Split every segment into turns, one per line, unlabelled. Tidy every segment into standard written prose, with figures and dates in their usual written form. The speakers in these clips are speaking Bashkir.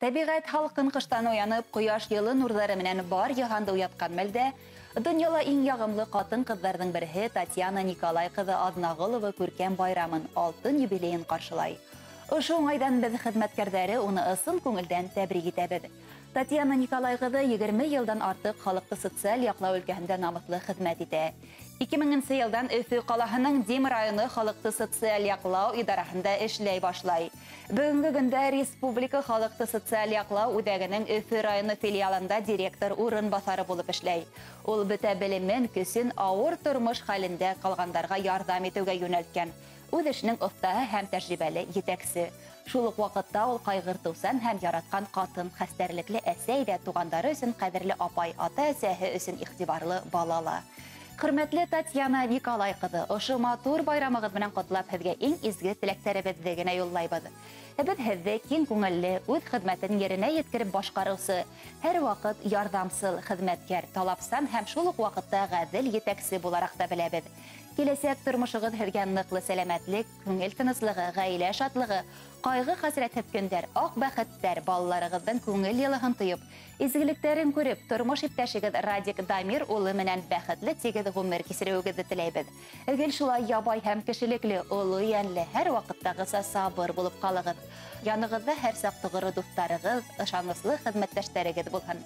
Тәбиғәт һалҡын ҡыштан уянып, ҡояш йылы нурҙары менән бар йыһанды уятҡан мәлдә, донъяла иң яғымлы ҡатын-ҡыҙҙарҙың береһе Татьяна Николай ҡыҙы Аҙнағолова күркәм байрамын, алтын юбилейын ҡаршылай. Ошо уңайҙан беҙ хеҙмәткәрҙәре уны ысын күңелдән тәбрик итәбеҙ. Татьяна Николай ҡыҙы 20 йылдан артыҡ халыҡты социаль яҡлау өлкәһендә намыҫлы хеҙмәт итә. 2000 йылдан Өфө ҡалаһының Дим районы халыҡты социаль яҡлау идараһында эшләй башлай. Бөгөнгө көндә Республика халыҡты социаль яҡлау үҙәгенең Өфө районы филиалында директор урынбаҫары булып эшләй. Ул бөтә белемен, көсөн ауыр тормош хәлендә ҡалғандарға ярҙам итеүгә йүнәлткән. Үҙ эшенең оҫтаһы һәм тәжрибәле етәксе. Шул уҡ ваҡытта ул ҡайғыртыусан һәм яратҡан ҡатын, хәстәрлекле әсәй ҙә, туғандары өсөн ҡәҙерле апай, ата-әсәһе өсөн иғтибарлы бала ла. Хөрмәтле Татьяна Николай ҡыҙы, ошо матур байрамығыҙ менән ҡотлап, һеҙгә иң изге теләктәребеҙҙе генә юллайбыҙ. Беҙ һеҙҙе киң күңелле, үҙ хеҙмәтен еренә еткереп башҡарыусы, һәр ваҡыт ярҙамсыл хеҙмәткәр, талапсан һәм шул уҡ ваҡытта ғәҙел етәксе булараҡ та беләбеҙ. Киләсәк тормошоғоҙ һеҙгә ныҡлы сәләмәтлек, күңел тыныслығы, ғаилә шатлығы, ҡайғы-хәсрәтһеҙ көндәр, аҡ бәхеттәр, балаларығыҙҙың күңел йылыһын тойоп, изгелектәрен күреп, тормош иптәшегеҙ Радик Дамир улы менән бәхетле тигеҙ ғүмер кисереүегеҙҙе теләйбеҙ. Гел шулай ябай һәм кешелекле, оло йәнле, һәр ваҡыттағыса сабыр булып ҡалығыҙ. Янығыҙҙа һәр саҡ тоғро дуҫтарығыҙ, ышаныслы хеҙмәттәштәрегеҙ булһын.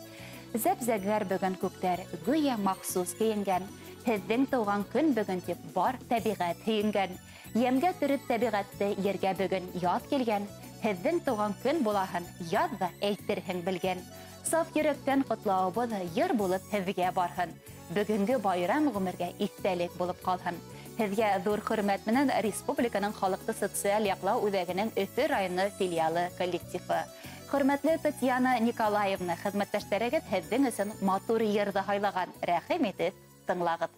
Зәп-зәңгәр бөгөн күктәр, гүйә махсус кейенгән. Һеҙҙең тыуған көн бөгөн тип бар тәбиғәт һөйөнгән. Йәмгә төрөп тәбиғәтте ергә бөгөн яҙ килгән. Һеҙҙең тыуған көн булаһын яҙ ҙа әйтерһең белгән. Саф йөрәктән ҡотлауыбыҙ йыр булып һеҙгә барһын. Бөгөнгө байрам ғүмергә иҫтәлек булып ҡалһын. Һеҙгә ҙур хөрмәт менән Республиканың халыҡты социаль яҡлау үҙәгенең Өфө районы филиалы коллективы. Хөрмәтле Татьяна Николаевна, хеҙмәттәштәрегеҙ һеҙҙең өсөн матур йырҙы һайлаған. Рәхим итеп тыңлағыҙ.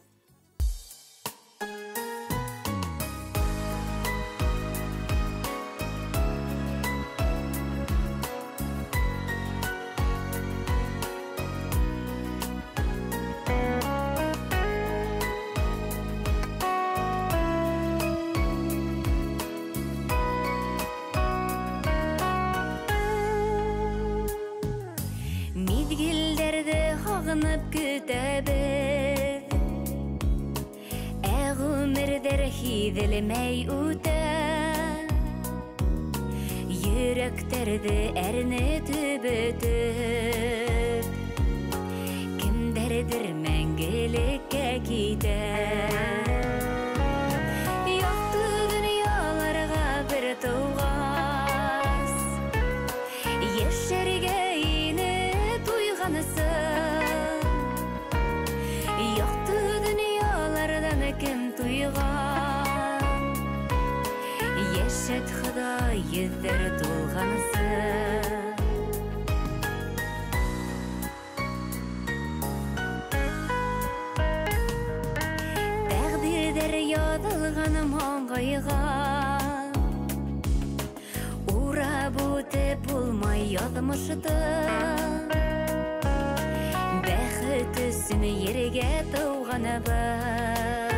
Миҙгелдәрҙе һағынып көтәбеҙ, ә ғүмерҙәр һиҙелмәй үтә. Йөрәктәрҙе әрнетеп бөтөп, кемдәрҙер мәңгелеккә китә. Яҡты донъяларға бер тыуғас, йәшәргә туйғансы. Яҡты донъяларҙан кем туйған, йәшәт Хоҙай йөҙҙәр тулғансы. Тәҡдирҙәр яҙылған маңғайға, урап үтеп булмай яҙмышты. Бәхет өсөн ергә тыуғаныбыҙ,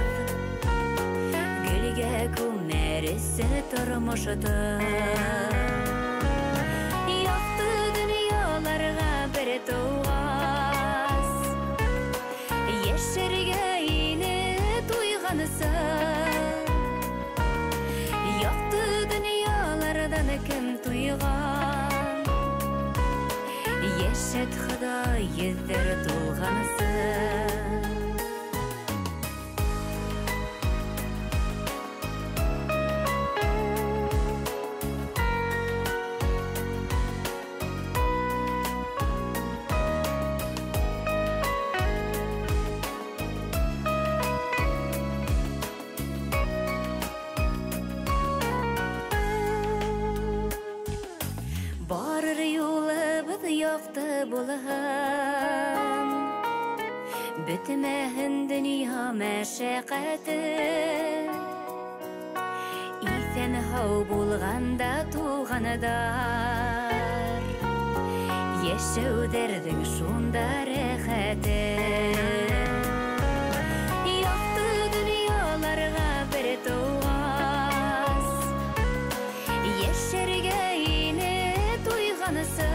гөлгә күмәр өсөн тормошто. Яҡты донъяларға бер тыуғас, йәшәргә ине туйғансы. Яҡты донъяларҙан кем туйған, йәшәт Хоҙай йөҙҙәр тулғансы. Барыр юлыбыҙ яҡты булһын, бөтмәһен донъя мәшәҡәте. Иҫән һау булғанда туғандар, йәшәүҙәрҙең шунда рәхәте. Яҡты донъяларға бер тыуғас, йәшәргә ине туйғансы.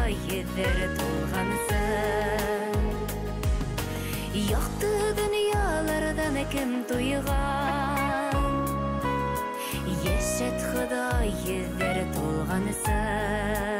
Хоҙай йөҙҙәр тулғансы. Яҡты донъяларҙан кем туйған, йәшәт Хоҙай йөҙҙәр тулғансы.